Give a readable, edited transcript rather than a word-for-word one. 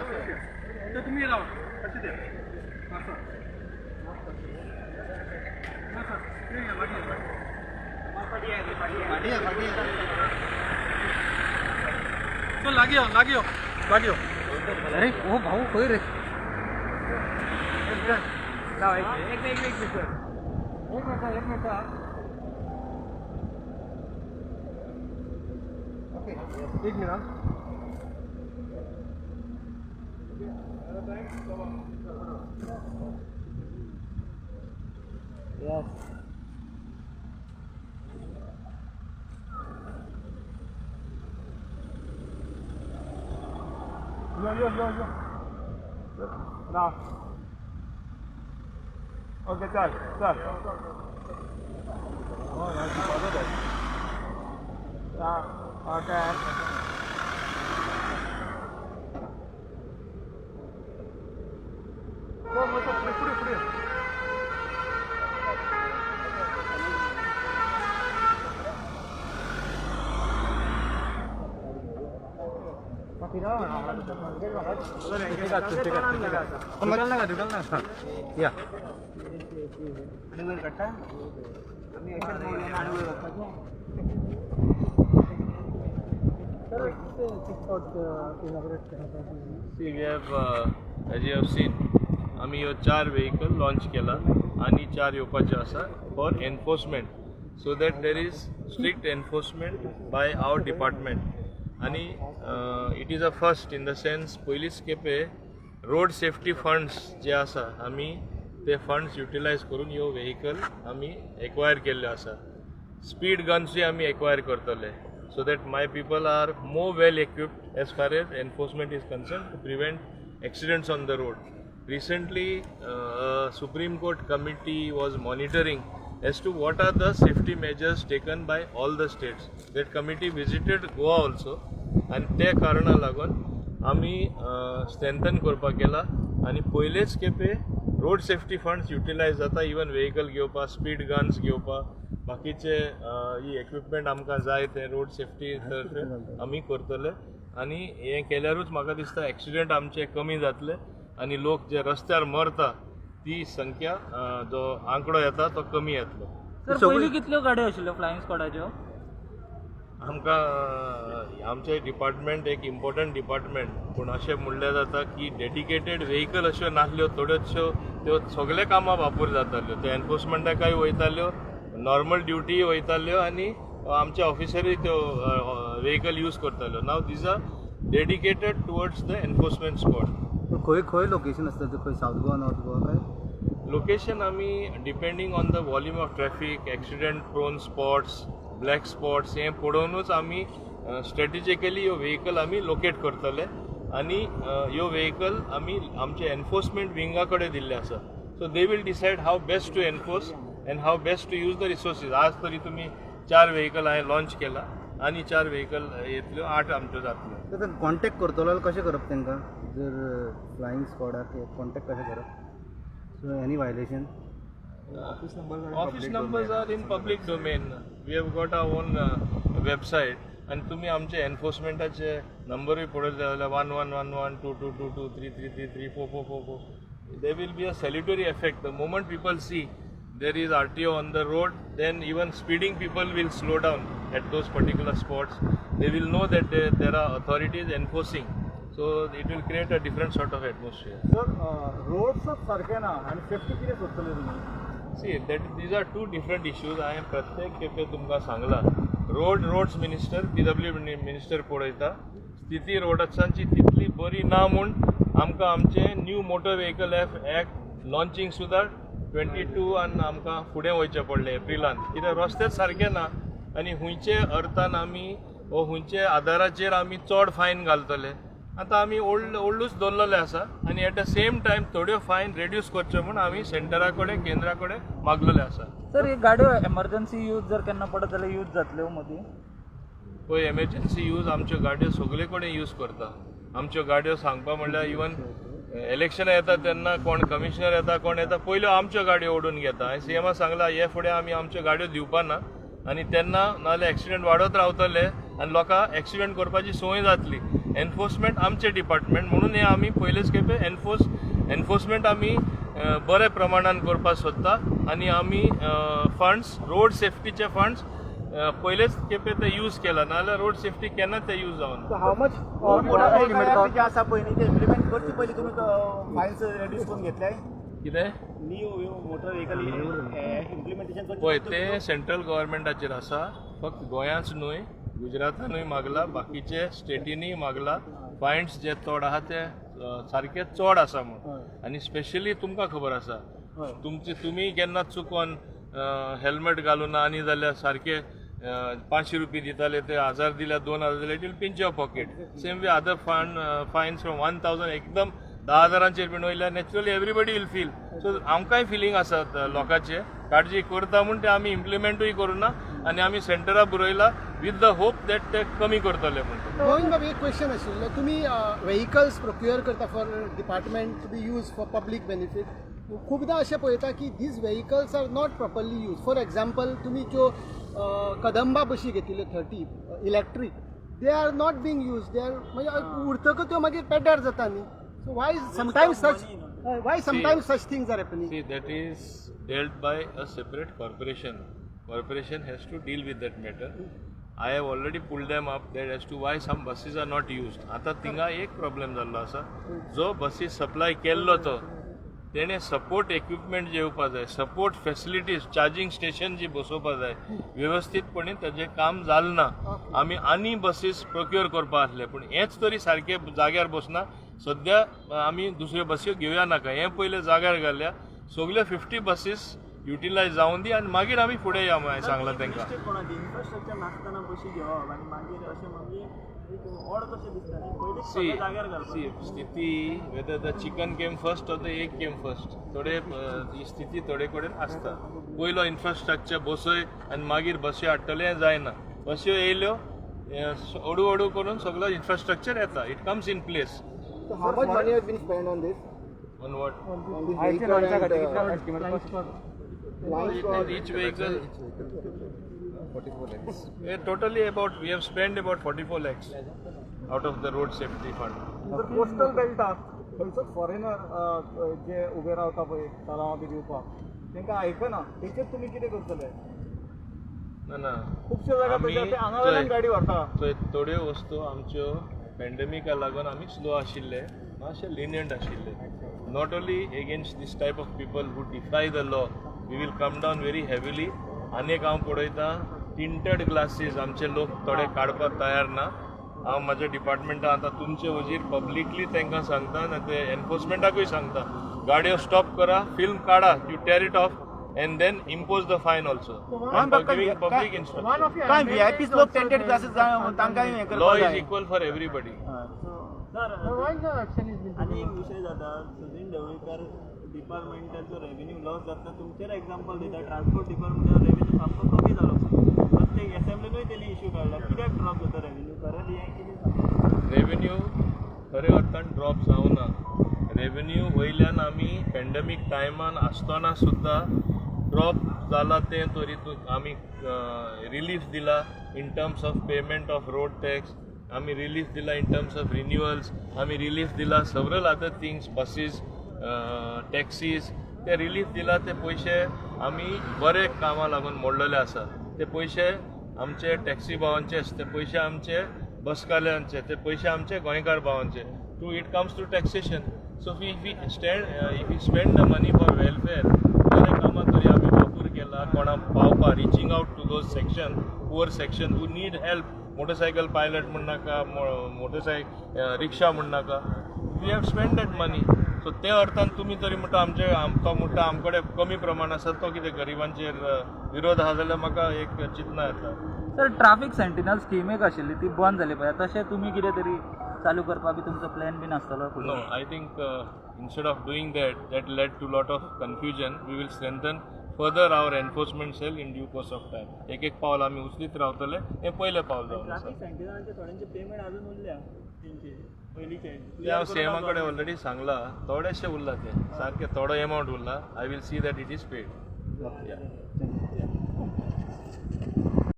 तर तुम्ही राहा कसे ते असं चल लागीं यो लागीं यो लागीं यो. अरे ओ भाऊ खंय रे? एक एक एक मिनिट, एक मिनिट, एक मिनिट. एक मिनिट हा. यो यो यो यो राव. ओके, चल चल. ओके. पुढे पुढे पुढे. या. See, we have, as you have seen, आमी ह्यो चार व्हेकल लॉन्च केला आनी चार येवपाच्यो आसा for enforcement, so that there is strict enforcement by our department. आनी it is a first in the sense, पयलीच खेपे रोड सेफ्टी फंड्स जे आसा, आमी ते फंड्स युटिलायज करून ह्यो व्हेकल आमी एक्वायर केल्ल्यो आसा. स्पीड गन्सूय आमी एक्वायर करतले, so that my people are more well equipped as far as enforcement is concerned to prevent accidents on the road. Recently, a Supreme Court committee was monitoring as to what are the safety measures taken by all the states. That committee visited Goa also, आनी ते कारणा लागून आमी strengthen करपाक केला आनी पयलेच खेपे रोड सेफ्टी फंड्स युटिलायज जाता, इवन व्हेकल घेवपाक, स्पीड गन्स घेवपाक, बाकीचे ही इक्विपमेंट आमकां जाय ते रोड सेफ्टी तर्फे आमी करतले. आनी हें केल्यारूच म्हाका दिसता एक्सिडंट आमचे कमी जातले आनी लोक जे रस्त्यार मरता ती संख्या, जो आंकडो येता तो कमी येतलो. सर, पयलीं कितल्यो गाडयो आशिल्ल्यो फ्लायिंग स्क्वॉडाच्यो? आमकां आमचें डिपार्टमेंट एक इम्पॉर्टंट डिपार्टमेंट, पूण अशें म्हणल्यार जाता की डेडिकेटेड व्हेकल अश्यो नासल्यो. थोड्योचश्यो त्यो सगळे कामां वापर जाताल्यो, त्यो एनफोर्समेंटाकय वयताल्यो, नॉर्मल ड्युटीय वयताल्यो आनी आमचे ऑफिसरूय त्यो व्हेकल यूज करताल्यो. Now these are dedicated towards the enforcement squad. खंय खंय लोकेशन आसता ते? खंय, सावथ गोवा, नॉर्थ गोवा काय? लोकेशन आमी depending on the volume of traffic, accident prone spots, black spots हें पळोवनूच आमी स्ट्रेटेजिकली ह्यो व्हेकल आमी लोकेट करतले. आनी ह्यो व्हेकल आमी आमचे एनफोर्समेंट विंगा कडेन दिल्ले आसा, so they will decide how best to enforce and how best to use the resources. आज तरी तुमी चार व्हेकल हांवें लॉन्च केला आनी चार व्हेकल येतल्यो, आठ आमच्यो जातल्यो. तर कॉन्टेक्ट करतलो जाल्यार कशें करप तांकां? जर फ्लायिंग स्क्वॉडाक कॉन्टेक्ट कशें करप? So any violation? Office numbers are in public domain. We have got our own website. आनी तुमी आमचे एनफोर्समेंटाचे नंबरूय पळयले जाल्यार 1111, 2222, 3333, 4444. There will be a salutary effect. The moment people see there is RTO on the road, then even speeding people will slow down at those particular spots. They will know that there are authorities enforcing. So it will create a different sort of atmosphere. Sir, रोड्सच सारखे ना आनी safety कितें सोदतले तुमी? See, that these are two different issues. हांवें प्रत्येक खेपे तुमकां सांगलां, road roads minister, PW minister पळयता. स्थिती रोड्सांची तितली बरी ना म्हूण आमकां आमचें new motor vehicle act launching सुद्दां 22 आनी आमकां फुडें वयचें पडलें एप्रिलान, कित्याक रस्तेच सारके ना. आनी खुंयचे अर्थान आमी वो खुंयचे आदाराचेर आमी चड फायन घालतले? आतां आमी ओल्ड ओल्डूच दवरलेले आसा आनी एट the same time थोड्यो फायन रेड्यूस करच्यो म्हूण आमी सेंटरा कडेन, केंद्रा कडेन मागलेले आसा. सर, ही गाडयो एमर्जन्सी यूज जर केन्ना पडत जाल्यार यूज जातल्यो मदीं? पळय, एमर्जन्सी यूज आमच्यो गाडयो सगळे कडेन यूज करता. आमच्यो गाडयो सांगपा म्हणल्यार इवन इलेक्शनां येता तेन्ना कोण कमिशनर येता, कोण येता, पयल्यो आमच्यो गाडयो ओडून घेता. हांवें सीएमा सांगलां, हे फुडें आमी आमच्यो गाडयो दिवपा ना आनी तेन्ना नाजाल्यार एक्सिडंट वाडत रावतले आनी लोकांक एक्सिडंट करपाची संवय जातली. एनफोर्समेंट आमचें डिपार्टमेंट म्हणून हें आमी पयलेच खेपे एनफोर्समेंट आमी बऱ्या प्रमाणान करपाक सोदता आनी आमी फंड्स, रोड सेफ्टीचे फंड्स पयलेच खेपे ते यूज केला, नाजाल्यार रोड सेफ्टी केन्ना ते यूज जावना. How much जे आसा पळय न्ही, ते इम्प्लिमेंट करचे पयलीं तुमी फायन्स रेड्यूस करून घेतले? कितें? New motor vehicle implementation. पळय, ते सेंट्रल गव्हर्मेंटाचेर आसा. फक्त गोंयांच न्हय, गुजरातानूय मागला, बाकीचे स्टेटींनीय मागला. फायन्स जे चड आहा ते सारके चड आसा म्हूण. आनी स्पेशली तुमकां खबर आसा, तुमचे तुमी केन्ना चुकोन हेल्मेट घालूना आनी जाल्यार सारके 500 रुपये दिताले ते 1000 दिल्यार, 2000 दिल्यार, it will pinch your pocket. Same way other fines from 1000 एकदम 10,000चेर बीन वयल्यार naturally everybody will feel. So आमकांय फिलींग आसा, लोकांचे काळजी करता म्हूण ते आमी इम्प्लिमेंटूय करुना आनी आमी सेंटराक बरयला विथ the hope that ते कमी करतले म्हूण. गोविंद बाब, एक क्वेश्चन आशिल्लो. तुमी व्हेकल्स प्रोक्युअर करता for department to be use for public benefit. खुबदां अशें पळयता की these vehicles are not properly use. For example, तुमी ज्यो कदंबा बशी घेतिल्ल्यो 30 electric, they are not being use. They are म्हणजे उरतकच त्यो मागीर पेड्ड्यार जाता न्ही. So why sometimes such things are happening? See, that is dealt by a separate corporation. Corporation has to deal with that matter. I have already pulled them up that as to why some buses are not used. आता थिंगा एक problem जाल्लो आसा, जो बसीस supply केल्लो तो तेणे support equipment जे येवपा जाय, सपोर्ट फॅसिलिटीज, चार्जिंग स्टेशन जी बसोवपा जाय, वेवस्थीतपणे ताजें काम जालें ना. आमी आनी बसीस प्रोक्युअर करपा आसले, पूण हेंच तरी सारकें जाग्यार बसना. सद्या आमी दुसऱ्यो बस्यो घेवया नाका, हें पयलें जाग्यार घालया. सगल्यो 50 बसीस युटिलायज जावन दी आनी मागीर आमी फुडें या म्हूण हांवें सांगलां तांकां. मिस्टेक कोणाची? इन्फ्रास्ट्रक्चर नासतना बशी घेवप आनी मागीर अशें म्हणजे एक ऑड कशें दिसता न्ही. पयलींच सी सगळें जाग्यार घालपाक. सी, स्थिती whether the chicken came first or the egg came first, थोडे ही स्थिती थोडे कडेन आसता. पयलो इन्फ्रास्ट्रक्चर बसय आनी मागीर बस्यो हाडटले हें जायना. बस्यो येयल्यो, हळू हळू करून सगळो इन्फ्रास्ट्रक्चर येता. It comes in place. So how much money has been spent on this? On what? On this vehicle and flying squad? Each vehicle. Totally about, we have spent about 44 lakhs out of the road safety fund. Coastal बेल्टाक खंयचोच foreigner जे उबे रावता पळय तलावां बी दिवपाक, तांकां आयकना. तेचेर तुमी कितें करतले? ना ना. खुबशे जागा आमी तशे ते आंगा वयल्यान गाडी व्हरता. थंय थोड्यो वस्तू आमच्यो पॅन्डेमिका लागून आमी स्लो आशिल्ले, मातशे लिनियंट आशिल्ले. Not only against this type of people who defy the law, we will come down very heavily. आनी एक हांव पळयतां, टिंटेड ग्लासीस आमचे लोक थोडे काडपाक तयार ना. हांव म्हाज्या डिपार्टमेंटान आतां तुमचे वजीर पब्लिकली तांकां सांगता आनी ते एनफोर्समेंटाकूय सांगता, गाडयो स्टॉप करा, फिल्म काडा, you tear it off and then impose the fine also. Giving public instruction. काय व्ही I Ps लोक टेंटेड ग्लासीस तांकां हें Law करपाक is जाय. equal for everybody. Sir, आनी एक विशय जाता, सचिन ढवळीकर डिपार्टमेंटाचो रेवेन्यू लॉस जाता. तुमचेर एग्जाम्पल दिता, ट्रान्सपोर्ट डिपार्टमेंटाचो रेवेन्यू सामको कमी जालो. प्रत्येक एसेंब्लीनूय तेणी इश्यू काडला. कित्याक ड्रॉप जाता रेवेन्यू खरें हें कितें सांगता? रेव्हेन्यू खऱ्या अर्थान ड्रॉप जावना. रेव्हेन्यू वयल्यान आमी पॅन्डेमीक टायमान आसतना सुद्दां ड्रॉप जाला तें तरी आमी रिलीफ दिला in terms of payment of road tax, आमी रिलीफ दिला इन टर्म्स ऑफ रिन्युअल्स, आमी रिलीफ दिला several other things, buses, taxis, ते रिलीफ दिला. ते पयशे आमी बरे कामां लागून मोडलेले आसा. ते पयशे आमचे टॅक्सी भावांचेच, ते पयशे आमचे बसकाल्यांचे, ते पयशे आमचे गोंयकार भावांचे. To it comes to taxation. So if we spend the money for welfare, बरे कामां तरी आमी वापर केला कोणाक पावपा, reaching out to those section, poor section who need help, motorcycle pilot म्हण नाका, मोटरसायकल रिक्षा म्हण नाका, we have spend that money. So त्या अर्थान तुमी तरी म्हणटा आमचे तो म्हणटा आमकडे कमी प्रमाण आसा, तो कितें गरिबांचेर विरोध आहा जाल्यार म्हाका एक चिंतना येता. सर, ट्राफीक सेंटिनल स्कीम एक आशिल्ली, ती बंद जाली पळय. तशें तुमी कितें तरी चालू करपा बी तुमचो प्लॅन बीन आसतलो? No, I think instead of doing that, that led to lot of confusion. We will strengthen further our enforcement cell in due course of time. एक एक पावल आमी उचलीत रावतले. हें पयलें पावल जावन आसा. ट्राफीक सेंटिनलांचे थोड्यांचे पेमेंट अजून उरल्या तेंचे पयलींचे. ते हांव सीएमा कडेन ऑलरेडी सांगला. थोडेशे उरला, ते सारके थोडो एमावंट उरला. I will see that it is paid.